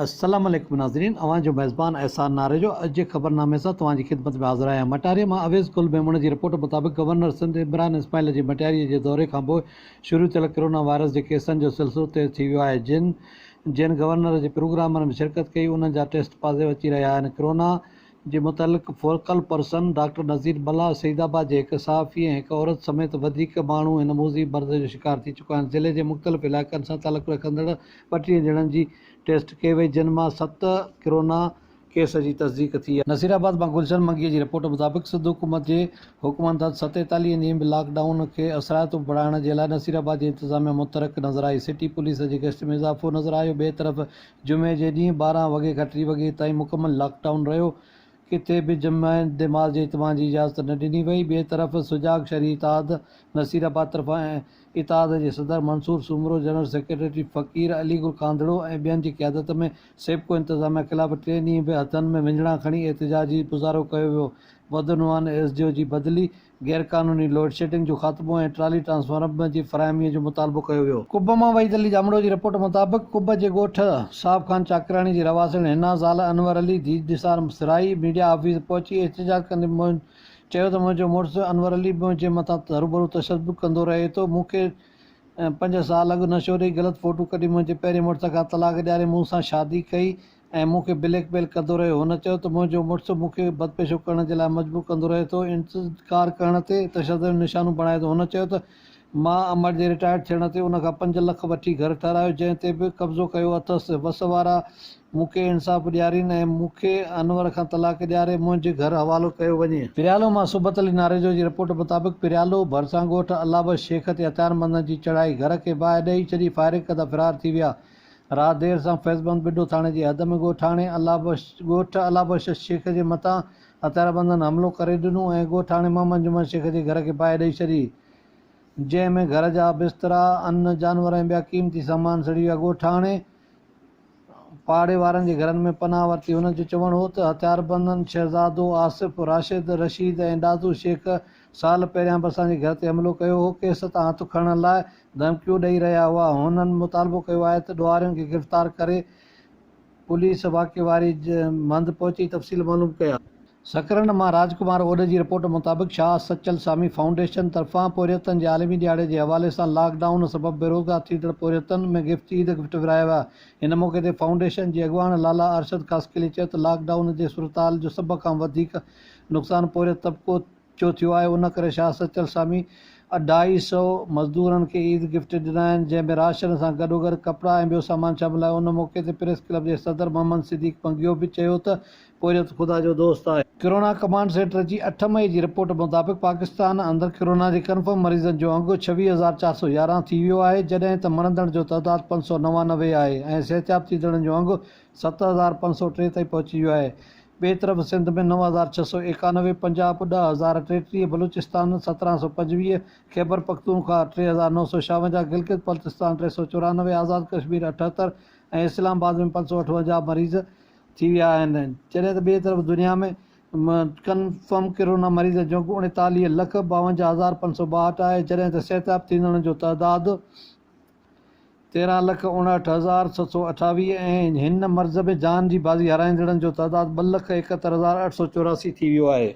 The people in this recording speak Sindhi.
السلام عليڪم ناظرين اوهان جو ميزبان احسان ناريجو اڄ جي خبرنامي سان توهان جي خدمت ۾ حاضر آهيان مٽياري مان اويس گل ميمڻ جي رپورٽ مطابق گورنر سنڌ عمران اسماعيل جي مٽياري جي دوري کانپوء شروع ٿيل ڪرونا وائرس جي ڪيسن جو سلسلو تيز ٿي ويو آهي جن جن گورنر جي پروگرامن ۾ شرڪت ڪئي انهن جا ٽيسٽ پازيو اچي رهيا آهن ڪرونا جي متعلق focal person doctor Nazir Mallah Saeedabad جي هڪ صحافي ۽ هڪ عورت سميت وڌيڪ ماڻهو هن موذي مرض جو شڪار ٿي چڪا آهن ضلعي جي مختلف علائقن سان تعلق رکندڙ 32 ڄڻن جي ٽيسٽ ڪئي وئي جن مان ست ڪرونا ڪيس جي تصديق ٿي آهي. نصيرآباد مان گلشن منگيء جي رپورٽ مطابق سنڌ حڪومت جي حڪمن تحت 47 ڏينهن به لاڪ ڊائون کي اثرائتو بڻائڻ جي لاء نصيرآباد جي انتظاميا متحرڪ نظر آئي سٽي پوليس جي گشت ۾ اضافو نظر آيو ٻئي طرف جمعي جي ڏينهن 12 وڳي کان ٽي وڳي تائين مڪمل لاڪ ڊائون رهيو، ڪٿي به جمع نماز جي اجتماع جي اجازت نه ڏني وئي، ٻئي طرف سجاڳ شھري اتحاد نصير آباد طرفان اتحاد جي صدر منصور سومرو، جنرل سيڪريٽري فقير علي گل ڪانڌڙو ۽ ٻين جي قيادت ۾ سيپڪو انتظاميا خلاف ٽئين ڏينهن به هٿن ۾ وڃڻا کڻي احتجاجي مظاهرو ڪيو ويو، بدعنوان ايس ڊي او جي بدلي، غيرقانوني لوڊشيڊنگ جو خاتمو ۽ ٽرالي ٽرانسفارمر جي فراهمي جو مطالبو ڪيو ويو. قب مان وحيد علي ڄامڙو جي رپورٽ مطابق قب جي ڳوٺ صاحب خان چاڪراڻي جي رهواسڻ حنا زال انور علي ڌيء نثار سرائي ميڊيا آفيس پهچي احتجاج ڪندي چيو ته منهنجو مڙس انور علي منهنجي مٿان هروڀرو تشدد ڪندو رهي ٿو مون کي پنج سال اڳ نشو ڏئي غلط فوٽو ڪڍي منهنجي پهرين مڙس کان طلاق ڏياري مون سان شادي ڪئي ۽ مون کي بليڪ ميل ڪندو رهيو. هن چيو ته منهنجو مڙس مون کي بدپيشو ڪرڻ جي لاء مجبور ڪندو رهي ٿو، انڪار ڪرڻ تي تشدد جو نشانو بڻائي ٿو. هن چيو ته مان امڙ جي رٽائرڊ ٿيڻ تي ان کان پنج لک وٺي گهر ٺهرايو، جنهن تي به قبضو ڪيو اٿس، وس وارا مون کي انصاف ڏيارين ۽ مون کي انور کان طلاق ڏياري منهنجي گهر حوالو ڪيو وڃي. پريالو مان صحبت علي ناريجو جي رپورٽ مطابق پريالو ڀرسان ڳوٺ الله بخش شيخ تي هٿياربندن جي چڙهائي گهر کي باهه ڏئي ڇڏي فائرنگ ڪندا فرار ٿي ويا، رات دير سان فيض محمد ٻڍو ٿاڻي جي حد ۾ ڳوٺاڻي الله بخش ڳوٺ الله بخش شيخ جي مٿان هٿياربندن حملو ڪري ڏنو ۽ ڳوٺاڻي محمد جمن شيخ جي گهر کي باهه ڏئي ڇڏي جنهن ۾ گهر جا بسترا، ان، جانور ۽ ٻيا قيمتي سامان سڙي ويا ڳوٺاڻي پاڙي وارن جي گهرن ۾ پناهه ورتي هن جو چوڻ هو ته هٿياربندن شهزادو، آصف، راشد، رشيد ۽ ڏاڌو شيخ سال پهريان به اسان جي گهر تي حملو ڪيو هو ڪيس تان هٿ کڻڻ لاء ڌمڪيون ڏئي رهيا هئا، هنن مطالبو ڪيو آهي ته ڏوهارين کي گرفتار ڪري پوليس واقعي واري هنڌ پهچي تفصيل معلوم ڪيا. سڪرنڊ مان راج ڪمار اوڏ جي رپورٽ مطابق شاهه سچل سامي فائونڊيشن طرفان پورهيتن جي عالمي ڏهاڙي جي حوالي سان لاڪ ڊائون سبب بيروزگار ٿيندڙ پورهيتن ۾ گفٽ عيد گفٽ ورهايا ويا ان موقعي تي فائونڊيشن جي اڳواڻ لالا ارشد خاصخيلي چيو ته لاڪ ڊائون جي صورتحال جو سڀ کان وڌيڪ نقصان پورهيت طبقو جو ٿيو آهي ان ڪري شاهه سچل سامي اڍائي سئو مزدورن کي عيد گفٽ ڏنا آهن جنهن ۾ راشن سان گڏوگڏ ڪپڙا ۽ ٻيو سامان شامل آهي ان موقعي تي پريس ڪلب جي صدر محمد صديق پنگيو به چيو ته پورهيت خدا جو دوست آهي. ڪرونا ڪمانڊ سينٽر جي اٺ مئي جي رپورٽ مطابق پاڪستان اندر ڪرونا جي ڪنفرم مريضن جو انگ 26411 ٿي ويو آهي جڏهن ته مرندڙن جو تعداد 599 آهي ۽ صحتياب ٿيندڙن جو انگ 7503 تائين پهچي ويو آهي ٻئي طرف سنڌ ۾ 9691، پنجاب 10033، بلوچستان 1725، خيبرپختونخواهه 3956، گلگت بلتستان 394، آزاد ڪشمير 78 ۽ اسلام آباد ۾ 558 مريض ٿي ويا آهن جڏهن ته ٻئي طرف دنيا ۾ ڪنفرم ڪرونا مريضن جو انگ 39 لک 52562 آهي جڏهن ته صحتياب ٿيندڙن جو تعداد 13 لک 59728 ۽ هن مرض ۾ جان جي بازي هارائيندڙن جو تعداد ٻه لک 71884 ٿي ويو آهي.